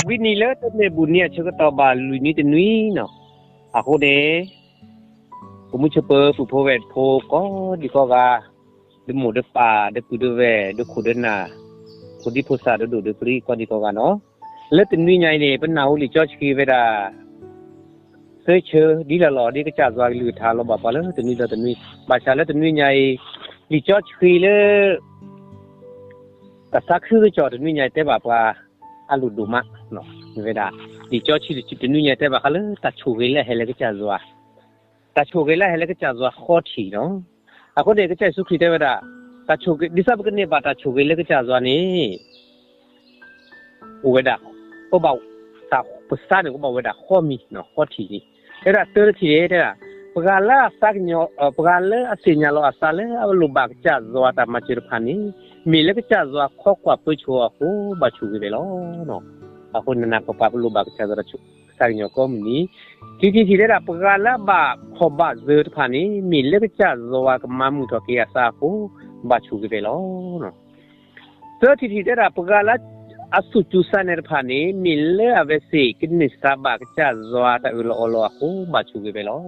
ဝံၤနံၤလၢတမ့ၢ်ဘူၣ်နံၤအဆၢကတီၢ်ဘၣ်လွံၢ်နံၤတနွံနီၤ, အဃိန့ၣ် ပမုၢ်ဆၢပၢၤ ပူဖိဝဲၢ်ဖိကိးဒံကိးဂၤ, ဒီးမိၢ်ဒီးပၢ် ဒီးပုၢ်ဒီးဝဲၢ် ဒီးခိၣ်ဒီးနၢ်, ဖိဒံဖိသၣ် ဒီးဒိၣ်ဒီးပရံ ကိးဒံကိးဂၤနီၤ, လၢတနွံညါအံၤန့ၣ် ပနၢ်ဟူလံာ်စီဆှံဝဲဒၣ် သၢဆၢ ဒ်လီၢ်လီၢ်ဒ်ကစၢ်ယွၤကလုၢ်ကထါလီၤဘၣ်ပှၤလၢတနွံဒီးတနွံ, ဘၣ်ဆၣ်လၢတနွံညါအံၤ လံာ်စီဆှံလၢ တၢ်သးခုကစီၣ်တနွံညါအံၤ တဲဘၣ်ပှၤအလိၣ်ဒိၣ်မး, ဝဲဒၣ် လံာ်စီဆှံတနွံညါအံၤ တဲဘၣ်ဃးလၢတၢ်ဆိၣ်ဂ့ၤလၢအဟဲလၢကစၢ်ယွၤ, တၢ်ဆိၣ်ဂ့ၤလၢအဟဲလၢကစၢ်ယွၤဃီထံးနီၤ. အဃိန့ၣ် ကစၢ်ယ့ၣ်ၡူးခရံာ်တဲဝဲဒၣ်, တၢ်ဆိၣ်ဂ့ၤ ဒ်သိးပကန့ၢ်ဘၣ်တၢ်ဆိၣ်ဂ့ၤလၢကစၢ်ယွၤန့ၣ် အိၣ်ဝဲဒၣ်, ကဘၣ်, တၢ်ပသးန့ၣ် ကဘၣ်ဝဲဒၣ်ဃီမံၤနီၤ, ဃီထံးန့ၣ်, တဲဝဲဒၣ်တၢတထံၣ်န့ၣ် တဲဒၣ်, ပှၤလၢအသးကညီၤ, ပှၤလၢအသ့ၣ်ညါလီၤအသးလၢအလိၣ်ဘၣ်ကစၢ်ယွၤတၢ်မၤစၢၤတဖၣ်န့ၣ်, မ့ၢ်လၢကစၢ်ယွၤခီကွၢ်ပၢဆှၢအီၤအဃိ ဘၣ်ဆိၣ်ဂ့ၤဝဲလီၤ. အဃိန့ၣ် နနၢ်ပၢၢ်ပှၤပလိၣ်ဘၣ်ကစၢ်ယွၤတၢ်ဆိၣ်, သးကညီၤကိးမုၢ်နံၤ, ခံထံၣ်တထံၣ်တဲဒၣ် ပှၤလၢအဘၣ်ဖှီၣ်ဘၣ်စၢၤတဖၣ်န့ၣ် မ့ၢ်လၢကစၢ်ယွၤကမၤမုာ်ထီၣ်က့ၤအသးအဃိ ဘၣ်ဆိၣ်ဂ့ၤဝဲလီၤ. သၢထံၣ်တထံၣ်တဲဒၣ် ပှၤလၢအသူၣ်စူၤသးနဲတဖၣ်န့ၣ် မ့ၢ်လၢအဝဲသ့ၣ်ကန့ၢ်သါဘၣ်ကစၢ်ယွၤတၢ်အၢၣ်လီၤအီလီၤအဃိ ဘၣ်ဆိၣ်ဂ့ၤဝဲလီၤ.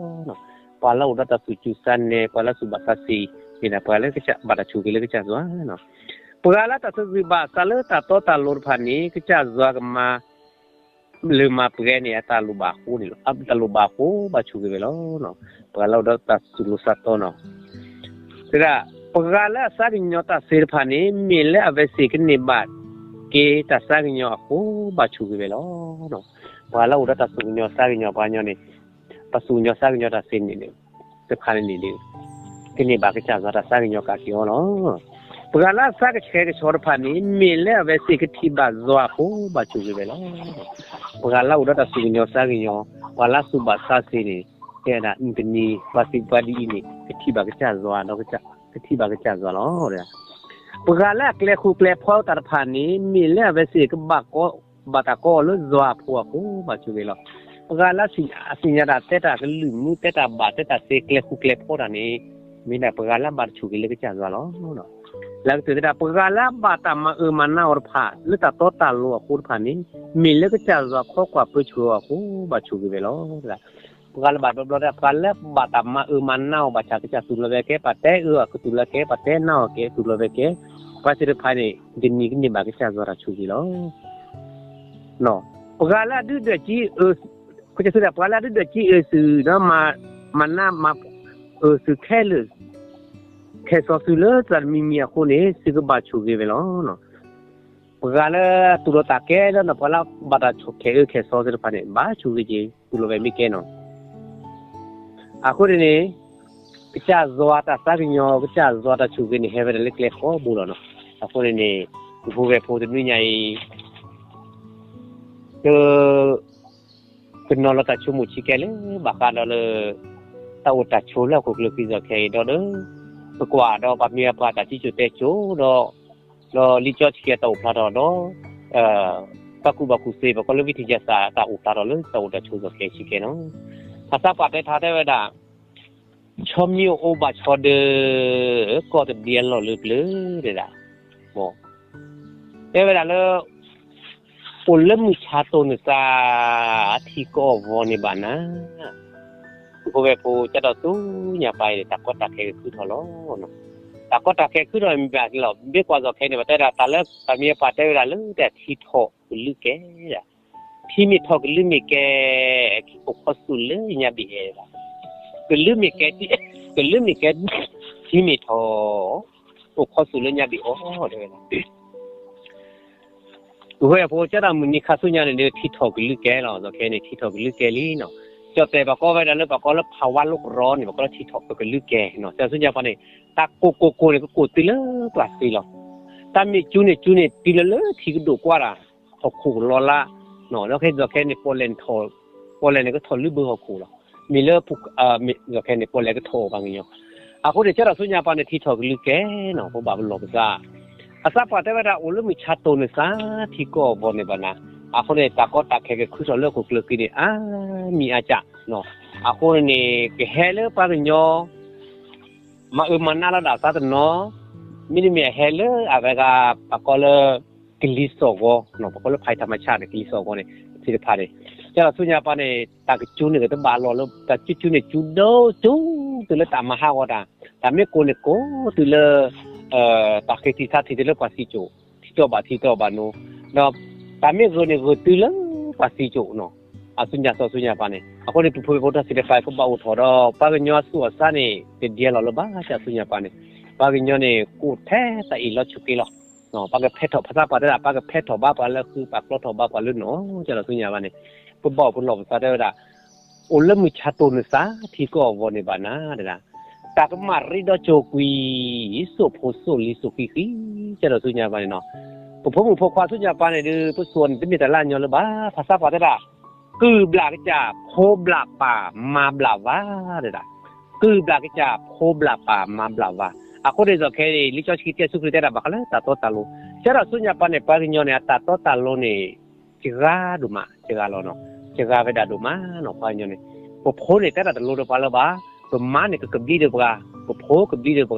ပှၤလၢအအိၣ်ဒီးတၢ်သူၣ်စူၤသးနဲ ပှၤလၢသူၣ်ဘၣ်သးစ့ၤ မ့ၢ်ဒၣ်ပှၤလၢကဘၣ်တၢ်ဆိၣ်ဂ့ၤလၢကစၢ်ယွၤလီၤ. ပှၤလၢတၢ်သဂၢၢ်ဘၣ်အသးလၢတၢ်တီတၢ်လိၤတဖၣ်န့ၣ် ကစၢ်ယွၤကမၤ လၢမၤပှဲၤန့ၣ် အတၢ်လိၣ်ဘၣ်အဃိန့ၣ်လီၤ. အတၢ်လိၣ်ဘၣ်အဃိ ဘၣ်ဆိၣ်ဂ့ၤဝဲလီၤ. ပှၤလၢအိၣ်ဒီးတၢ်သူၣ်လီသးတီနီၤ, တဲဒၣ် ပှၤလၢအသးကညီၤတၢ်သ့တဖၣ်န့ၣ် မ့ၢ်လၢအဝဲသ့ၣ်ကန့ၢ်ဘၣ်က့ၤတၢ်သးကညီၤအဃိ ဘၣ်ဆိၣ်ဂ့ၤဝဲလီၤ. ပှၤလၢအိၣ်ဒီးတၢ်သူၣ်ကညီၤသးကညီၤပှၤကညီန့ၣ်, ပှၤသူၣ်ကညီၤသးကညီၤတၢ်သ့န့ၣ် တဖၣ်န့ၣ်န့ၣ် ကန့ၢ်ဘၣ်ကစၢ်ယွၤတၢ်သးကညီၤကးက့ၤအီၤလီၤ. ပှၤလၢအသးကဆှဲကဆှီတဖၣ်န့ၣ် မ့ၢ်လၢအဝဲသ့ၣ်ကထံၣ်ဘၣ်ယွၤအဃိ ဘၣ်ဆိၣ်ဂ့ၤဝဲလီၤ. ပှၤလၢအိၣ်ဒီးတၢ်သူၣ်ကညီၤသးကညီၤ, ပှၤလၢသူၣ်ဘၣ်သးစ့ၤန့ၣ်, တဲဒၣ် မုၢ်တနံၤ ပှၤသ့ၣ်ပှၤဒ်အံၤန့ၣ် ကထံၣ်ဘၣ်ကစၢ်ယွၤဒီး ကထံၣ်ဘၣ်ကစၢ်ယွၤလီၤ. ပှၤလၢအကျဲဃူကျဲဖိးတၢ်တဖၣ်န့ၣ် မ့ၢ်လၢအဝဲသ့ၣ်ကဘၣ်ကိး, ဘၣ်တၢ်ကိးအီၤလၢယွၤအဖိအဃိ ဘၣ်ဆိၣ်ဂ့ၤလီၤ. ပှၤလၢအသ့ၣ်ညါတၢ်တဲတၢ်ကလုၢ်မူ တဲတၢ်ဘၣ် တဲတၢ်သ့ ကျဲဃူကျဲဖိးတၢ်န့ၣ်, မ့ၢ်ဒၣ်ပှၤလၢအဘၣ်တၢ်ဆိၣ်ဂ့ၤလၢကစၢ်ယွၤလီၤ. လၢကတၢၢ်တဲဒၣ် ပှၤလၢအဘၣ်တၢ်မၤအၢမၤနးအီၤတဖၣ် လၢတၢ်တီတၢ်လိၤအဃိတဖၣ်န့ၣ်, မ့ၢ်လၢကစၢ်ယွၤခီကွၢ်ပၢဆှၢအီၤအဃိ ဘၣ်ဆိၣ်ဂ့ၤဝဲလီၤ. ပှၤလၢဘၣ်ဘျီဘျီဒၣ် ပှၤလၢဘၣ်တၢ်မၤအၢမၤနးအီၤ ဘၣ်ဆၣ်ကစၢ်သူၣ်လီၤဝဲကဲ, ပှၤတဲအၢအီၤကသူၣ်လီၤကဲ, ပှၤတဲနးအီၤကဲသူၣ်လီၤဝဲကဲ, ပှၤသ့ၣ်တဖၣ်န့ၣ် တနံၤကန့ၢ်ဘၣ်ကစၢ်ယွၤတၢ်ဆိၣ်ဂ့ၤလီၤ. ပှၤလၢအဒုၣ်ဒွဲၣ်ကံအၢ, ကစၢ်တဲဒၣ် ပှၤလၢအဒုၣ်ဒွဲၣ်ကံအၢသုးဒီး မၤနးမၤအၢသုးခဲလၢာ်, ခဲစီၤသုးလၢတၢ်တမံၤမံၤအဃိန့ၣ် သုကဘၣ်ဆိၣ်ဂ့ၤဝဲလီၤ. ပှၤလၢအသူၣ်လီၤတၢ်ကဲလၢနီၤ ပှၤလၢဘၣ်တၢ်ခဲအၢခဲစီသ့ၣ်တဖၣ်န့ၣ် ဘၣ်ဆိၣ်ဂ့ၤက့ၤ သူၣ်လီၤဝဲမ့ၢ်ကဲနီၤ. အဃိန့ၣ်န့ၣ် ကစၢ်ယွၤတၢ်သးကညီၤ ကစၢ်ယွၤတၢ်ဆိၣ်ဂ့ၤန့ၣ် ဟဲဝဲဒၣ်လၢကျဲဃီဘိလီၤနီၤ. အဃိန့ၣ်န့ၣ် ပဖိဝဲၢ်ဖိတနွံညါအံၤ တ ကနီၤလီၤတၢ်ဆိကမိၣ်ဆံးကဲလၢ ဘၣ်ဃးဒီးလၢ တၢ်အိၣ်တၢ်ဆိးလၢဟီၣ်ခိၣ်ချၢဃံးစီၣ်ခဲအံၤဒီး ပကွၢ်ဒီးပှၤမ့ၢ်ပှၤတၢ်စံၣ်စိၤတဲစိၤဒီး ဒီးလံာ်စီဆှံအတၢ်အိၣ်ဖျါထီၣ်ဒီး ပှၤကူၣ်ဘၣ်ကူၣ်သ့ ပှၤကိးလၢဝံထံယၢ်သး တၢ်အိၣ်ဖျါထီၣ်လၢတၢ်အိၣ်တၢ်ဆိးစီဆှံကဲနီၤ. ဘၣ်ဆၣ်ပှၤတဲထီတဲဝဲဒၣ် ဆီမံၤအိၣ်ဘၣ်ဆီဒၢ ကီၢ်တဘ့ၣ်အလီၢ်လၢပျၢၤ တဲဒၣ် တဲဝဲဒၣ်လၢ အိၣ်လၢမုၢ်ဆါတိၢ်နုာ်သး ထံကအီၣ်ဝီၤန့ၢ်ဘၣ်နၤ, ပဖိဝဲၢ်ဖိ ကတီၢ်ဆူညါပၤအံၤန့ၣ် တၢ်ကီတၢ်ခဲကခုထီၣ်လီၤ. တၢ်ကီတၢ်ခဲကခုထီၣ်မ့ၢ်ဘၣ်လီၤ. မ့ၢ်ကွၢ်စီၤခဲန့ၣ် ပတဲဒၣ်တၢ်လၢ ပှၤမ့ၢ်ပှၤတဲဝဲဒၣ်လၢ ထံထီၣ်ကလုၢ်ကဲဒၣ်, ထံမ့ၢ်ထီၣ်ကလုၢ်မ့ၢ်ကဲ, အိၣ်ခီဆူၣ်လၢညါဘ့ၣ်အဲၣ်ဘၣ်, ကလုၢ်မ့ၢ်ကဲ, ကလုၢ်မ့ၢ်ကဲ, ထံမ့ၢ်ထီၣ် အိၣ်ခီဆူၣ်လၢညါဘ့ၣ်အီၤ တဲဝဲဒၣ်. ပဝဲၢ်ဖိ ကတီၢ်မုၢ်နံၤခါဆူညါန့ၣ်ဒီး ထံထီၣ်ကလုၢ်ကဲလီၤ. စီၤခဲန့ၣ် ထံထီၣ်ကလုၢ်ကဲလံနီၤ. ကၠီၣ်တဲၣ်ပှၤကိးဝဲဒၣ်လၢ ပှၤကိးလၢဖးဝါလိကရီန့ၣ် ပှၤကိးလၢထံထီၣ်ကလုၢ်ကဲနီၤ. ကတီၢ်ဆူညါပၤန့ၣ် တၢ်ကိၢ်ကိၢ်ကိၢ်န့ၣ် ကကိၢ်တုၤလၢပှၢ်သ့လီၤ. တၢ်မ့ၢ်စူန့ၣ် စူန့ၣ် တုၤလၢလၢထံကဒိၣ်ကွၢ်တၢ် ဟီၣ်ခိၣ်ကလီလါ ဒီးခဲစီၤခဲန့ၣ် ပီၣ်လဲၣ်န့ၣ်ထီၣ်, ပီၣ်လဲၣ်န့ၣ်ကထီၣ်လၢဘၢဟီၣ်ခိၣ်လီၤ. မ့ၢ်လၢ စီၤခဲန့ၣ် ပီၣ်လဲၣ်ကထီၣ်အီၤပှၤကညီ. အဃိန့ၣ် ကတီၢ်ဆူညါပၤန့ၣ် ထံထီၣ်ကလုၢ်ကဲနီၤ ပဘၣ်ပလီၢ်ပသး. အသးပှၢ်တဲဝဲဒၣ် အိၣ်လၢမုၢ်ဆါတိၢ်နုာ်သး ထံကအီၣ်ဝီၤန့ၢ်ဘၣ်နၤ. အဃိန့ၣ် တၢ်ကီတၢ်ခဲကခုထီၣ်လၢဟီၣ်ခိၣ်ချၢဃံးန့ၣ် အါမံၤအါကၢ်. အဃိန့ၣ် ကဟဲလၢပှၤကညီ မၤအၢမၤနးလီၤဒၣ်သးတနီၤ, မ့တမ့ၢ်အဟဲလၢအဝဲဂၤ ပှၤကိးလၢ ကလံၤစိးဂီၤ, ပကိးလၢဖးယံၤထးမဆါန့ၣ် ကလံၤစိးဂီၤန့ၣ် သ့ၣ်တဖၣ်န့ၣ်, ကၠၢ်ဒီးဆူညါပၤန့ၣ် တၢ်ကစူန့ၣ်ကတဘၣ်လီၤလၢ တၢ်ကစူန့ၣ် ကစူဒိၣ်ကစူတုၤလၢတၢ်မၤဟးဂီၤတၢ်, တၢ်မ့ၢ်ကိၢ်န့ၣ်ကိၢ်တုၤလၢ တၢ်ဃ့ထံသးထံတုၤလၢပှၤသံကၠိၣ်, ထံတီၢ်ဘၣ်ထံတီၢ်ဘၣ်နိ, ဒီးတၢ်မ့ၢ်ဂၢၢ်န့ၣ်ဂၢၢ်တုၤလၢပှၤသံကၠိၣ်နီၤ, အဆူညါစီဆူညါပၤန့ၣ် အဃိန့ၣ် ပဖိပလံၤသ့ၣ်တဖၣ် ကဘၣ်အိၣ်ထီၣ်ဒီး ပှၤကညီအသူၣ်အသးန့ၣ် တဒ်အလီၢ်လၢၤဘၣ် ကၠၢ်ဆူညါပၤန့ၣ်, ပှၤကညီန့ၣ် ကအိၣ်ထဲတၢ်အ့ၣ်လီၤဆူးက့လီၤ, ပှၤကဖဲးထီၣ် ဖဆးပှၤတဲဒၣ် ပှၤကဖဲးထီၣ်ဘၣ်ပှၤလၢဃု ပှၤကျီထီၣ်ဘၣ်ပှၤလၢနီၤ, ကၠၢ်ဒီးဆူညါပၤန့ၣ်, ပဘၣ်အိၣ်ပလီၢ်ပသးတဲဝဲဒၣ် အိၣ်လၢမုၢ်ဆါတိၢ်နုာ်သး ထံကီၢ်အဂီၢ်န့ၣ်ဘၣ်နၤဒၣ်, တၢ်ကမၣ်ရံဒီးကၠိၤကွံာ်, စိၣ်ဖိစိၣ်လံၤစိၣ်ဃံဃံ, ကၠၢ်ဒီးဆူညါပၤန့ၣ်နီၤ, ပဖိမုၣ်ဖိခွါဆူညါပၤန့ၣ်ဒီး ပစိၤန့ၣ် တမ့ၢ်တၢ်လၢအညီလၢၤဘၣ်, ဖဆးပှၤတဲဒၣ် ကုၢ်ဘျးကစၢ် ဖိဘျးပၢ် မၤဘျးဝါဒၣ်, ကုၢ်ဘျးကစၢ် ဖိဘျးပၢ် မၤဘျးဝါ, အဃိန့ၣ် စီၤခဲအံၤ လံာ်စီဆှံတဲဆူခရံာ်တဲဒၣ်ဘၣ်ဃးလၢတၢ်တီတၢ်လိၤ, ကၠၢ်ဒီးဆူညါပၤန့ၣ် ပှၤကညီန့ၣ် အတၢ်တီတၢ်လိၤန့ၣ် စှၤဒိၣ်မး စှၤလီၤနီၤ, စှၤဝဲဒၣ်ဒိၣ်မးနီၤ ပှၤကညီန့ၣ်, ပဖိန့ၣ် တဲဒၣ်တလိၤဒီးပှၤလၢၤဘၣ်, ပမါန့ၣ် ကကဘျံးဒီးပှၤ, ပဖိကဘျံးဒီးပှၤ,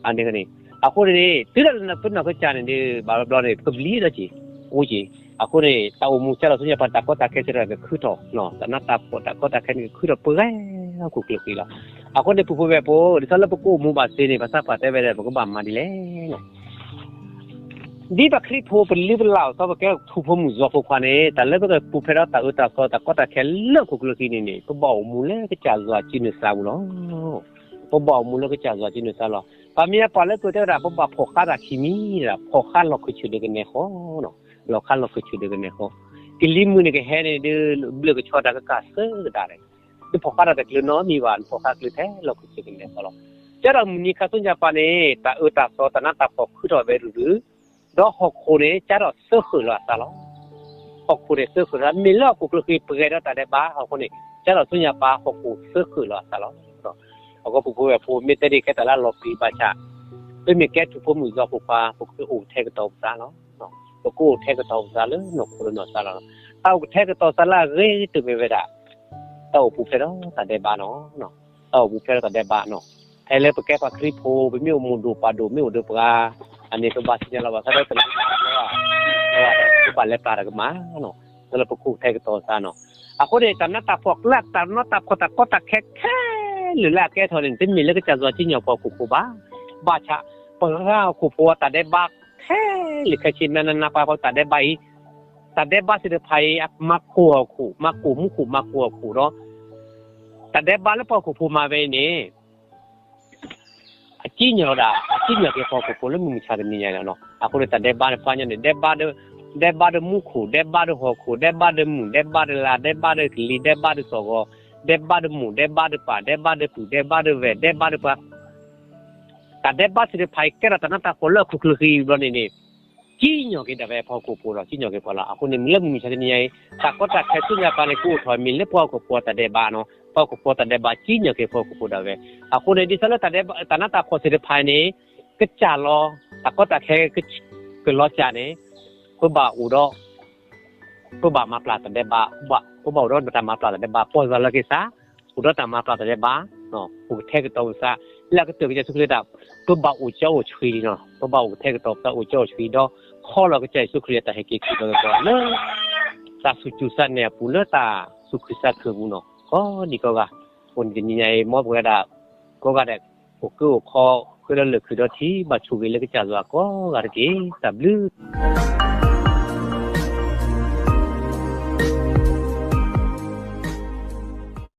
အန့ၣ်န့ၣ်, အဃိန့ၣ် တုၤဒၣ်လဲာ်ပနီၢ်ကစၢ်န့ၣ်ဒီး ဘၣ်ဘျီန့ၣ် ပကဘျံးဒီးက့ၤ, အိၣ်က့ၤ, အဃိန့ၣ် တၢ်အိၣ်မူကၠၢ်ဒီးဆူညါပၤ တၢ်ကီတၢ်ခဲစ့ၢ်ကီးကခုထီၣ်, တၢ်နးတၢ်ဖှီၣ်တၢ်ကီတၢ်ခဲန့ၣ် ကခုထီၣ်ပှဲၤဟီၣ်ခိၣ်ချၢဃံလီၤ, အဃိန့ၣ် ပဖိပလံၤဖိ ဒ်သိးလၢပကအိၣ်မူဘၣ်စ့န့ၣ် ဖဆးပှၤတဲဝဲဒၣ် ပကဘၣ်မၤဒ်လဲၣ်နီၤ ဒ်ပှၤခရံာ်ဖိ ပလုၢ်ပလၢ်အသိး ပကဲထူဖိမုၣ်ယီၤဖိခွါန့ၣ် တၢ်လၢပကပူၤဖျဲးဒီးတၢ်အၢတၢ်သီ တၢ်ကီတၢ်ခဲလၢဟီၣ်ခိၣ်ချၢဃံန့ၣ်န့ၣ် ပဘၣ်အိၣ်မူလၢကစၢ်ယွၤစုနုာ်သးပူၤလီၤ. ပဘၣ်အိၣ်မူလၢကစၢ်ယွၤစုနုာ်သးလီၤ. ပမ့ၢ်ပှၤလၢကတဲဝဲဒၣ် ပဘၣ်ဖီၣ်ဃာ်တၢ်ခံမံၤဒၣ် ဖီၣ်ဃာ်လီၢ်ခၢၣ်ဆၢၣ်ဒၣ်ကနဲဃီ, လီၢ်ဃာ်လီၢ်ခၢၣ်ဆၢၣ်ဒၣ်ကနဲဃီ, ကလံၤမုၢ်န့ၣ်ကဟဲန့ၣ်ဒီး ဘျၢၣ်ကဆီတၢ်ကကၢ်သၢကဒါန့ၣ် နဖီၣ်ဃာ်တၢ်တချုးနီတမံၤဘၣ် နဖီၣ်ဃာ်ချုးထဲလီၢ်ခၢၣ်ဆၢၣ်ကနဲဃီလီၤ. ကၠၢ်ဒီးမုၢ်နံၤခါဆူညါပၤန့ၣ် တၢ်အၢတၢ်သီ တၢ်နးတၢ်ဖှီၣ်ခုထီၣ်ဝဲဒၣ်ဒုး ဒီးဟီၣ်ခိၣ်န့ၣ် ကၠၢ်ဒီးသၢဃုာ်လီၤအသးလီၤ. ဟီၣ်ခိၣ်န့ၣ်သၢဃုာ်လီၤ မ့ၢ်လၢဟီၣ်ခိၣ်ချၢဃံပှဲၤဒီးတၢ်ဒဲးဘး ဟီၣ်ခိၣ်န့ၣ် ကၠၢ်ဒီးဆူညါပၤ ဟီၣ်ခိၣ်သၢဃုာ်လီၤအသးလီၤ. အဃိပဖိဝဲၢ်ဖိ မ့ၢ်တဲဒ်ခဲတၢ်လၢအလီၤပျံၤဘၣ်ဆၣ် ပမ့ၢ်ကဲထူဖိမုၣ်ယီၤဖိခွါ ပကအိၣ်ကထဲကတီၤပသးလီၤ. ပကအိၣ်ကထဲကတီၤပသးလၢနီၢ်ခိလၢနီၢ်သးလီၤ. တၢ်အိၣ်ကထဲကတီၤသးလၢအဂ့ၤတမ့ၢ်ဝဲဒၣ် တၢ်အိၣ်ပူၤဖျဲးဒီးတၢ်ဒဲးဘးနီၤ. တၢ်အိၣ်ပူၤဖျဲးဒီးတၢ်ဒဲးဘးနီၤ. ဖဲလၢပကဲပှၤခရံာ်ဖိ ပမ့ၢ်အိၣ်မူဒိၣ်ပှၤဒိၣ် မ့ၢ်အိၣ်ဒီးပှၤ အန့ၣ် ပဘၣ်သ့ၣ်ညါလီၤဘၣ်ဆၣ်ဒီး ပဘၣ်လဲၤပျၢ်တၢ်ကမၣ်နီၤ. လၢပကအိၣ်ကထဲကတီၤသးနီၤ. အဃိန့ၣ် တၢ်နးတၢ်ဖှီၣ်ကျါ တၢ်နးတၢ်ဖှီၣ် တၢ်ကီတၢ်ခဲခဲလၢာ်လၢအကဲထီၣ်န့ၣ် တမ့ၢ်လၢကစၢ်ယွၤစံၣ်ညီၣ်ပှၤဟီၣ်ခိၣ်ဖိဘၣ်. ဘၣ်ဆၣ် ပှၤဟီၣ်ခိၣ်ဖိအတၢ်ဒဲးဘး ခဲလၢာ်ခဲဆ့ နနနပှၤတၢ်ဒဲးဘးအံၤ တၢ်ဒဲးဘးသ့ၣ်တဖၣ်အံၤ မၤကိၢ်ဟီၣ်ခိၣ် မၤကိၢ်မူခိၣ် မၤကိၢ်ဟီၣ်ခိၣ်ဒီး တၢ်ဒဲးဘးလၢပှၤဟီၣ်ခိၣ်ဖိမၤဝဲအံၤန့ၣ် အစံၣ်ညီၣ်ဒၣ် အစံၣ်ညီၣ်က့ၤပှၤဟီၣ်ခိၣ်ဖိလၢမုၢ်မဆါတနံၤညါလီၤ. အဃိန့ၣ် တၢ်ဒဲးဘးန့ၣ်ပှၤကညီန့ၣ် ဒဲးဘးဒီး ဒဲးဘးဒီးမူခိၣ် ဒဲးဘးဒီးဟီၣ်ခိၣ် ဒဲးဘးဒီးမုၢ် ဒဲးဘးဒီးလါ ဒဲးဘးဒီးကလံၤ ဒဲးဘးဒီးစီၤဂီၤ ဒဲးဘးဒီးမိၢ် ဒဲးဘးဒီးပၢ် ဒဲးဘးဒီးပုၢ် ဒဲးဘးဒီးဝဲၢ် ဒဲးဘးဒီးပှၤ တၢ်ဒဲးဘးသ့ၣ်တဖၣ်အံၤ ကဲထီၣ်တၢ်နးတၢ်ဖှီၣ်လၢဟီၣ်ခိၣ်ချၢဃံဘျီန့ၣ်န့ၣ် စံၣ်ညီၣ်က့ၤဒၣ်ဝဲပှၤဟီၣ်ခိၣ်ဖိလီၤ စံၣ်ညီၣ်က့ၤပှၤလီၤ. အဃိန့ၣ် မ့ၢ်လၢမုၢ်မဆါတနံၤညါအံၤ တၢ်ကီတၢ်ခဲဆူညါပၤန့ၣ် ကအိၣ်ထီၣ်မ့ၢ်လၢပှၤဟီၣ်ခိၣ်ဖိတၢ်ဒဲးဘးနီၤ ပှၤဟီၣ်ခိၣ်ဖိတၢ်ဒဲးဘး စံၣ်ညီၣ်က့ၤပှၤဟီၣ်ခိၣ်ဖိဒၣ်ဝဲ. အဃိန့ၣ် ဒ်သိးလၢတၢ်နးတၢ်ဖှီၣ်သ့ၣ်တဖၣ်န့ၣ် ကစၢ်လီၤ တၢ်ကီတၢ်ခဲ ကလီၤစၢ်န့ၣ် ပဘၣ်အိၣ်ဒီး ပဘၣ်မၤပျၢ်တၢ်ဒဲးဘး ပဘၣ်အိၣ်ဒီးတၢ်မၤပျၢ်တၢ်ဒဲးဘး ပှၤလၢက့ၤသး အိၣ်ဒီးတၢ်မၤပျၢ်တၢ်ဒဲးဘး အိၣ်ကထဲကတီၤပသး လၢအကတၢၢ်ကစၢ်ယ့ၣ်ၡူးခရံာ်တၢ် ပဘၣ်အိၣ်ကၠီအိၣ်ဆှံလီၤ ပဘၣ်အိၣ်ကထဲကတီၤပသး အိၣ်ကၠီအိၣ်ဆှံဒီး ခီလီၤကစၢ်ယ့ၣ်ၡူးခရံာ်အတၢ်ဟဲက့ၤက့ၤလီၤကဒီးလၢ တၢ်သူၣ်စူၤသးနာ်အပူၤ လၢတၢ်သူၣ်ခုသးခုအပူၤနီၤ ကိးဒံကိးဂၤ အိၣ်န့ၣ်တနံၤညါအံၤ မ်ပဝဲဒၣ် ကိးဂၤဒဲး အိၣ်ကၢအိၣ်ခီ ဃ့ဒီးလၢာ်ခုၣ်ဒီးထံ ဘၣ်ဆိၣ်ဂ့ၤလၢကစၢ်ယွၤကိးဂၤတက့ၢ် တၢ်ဘျုး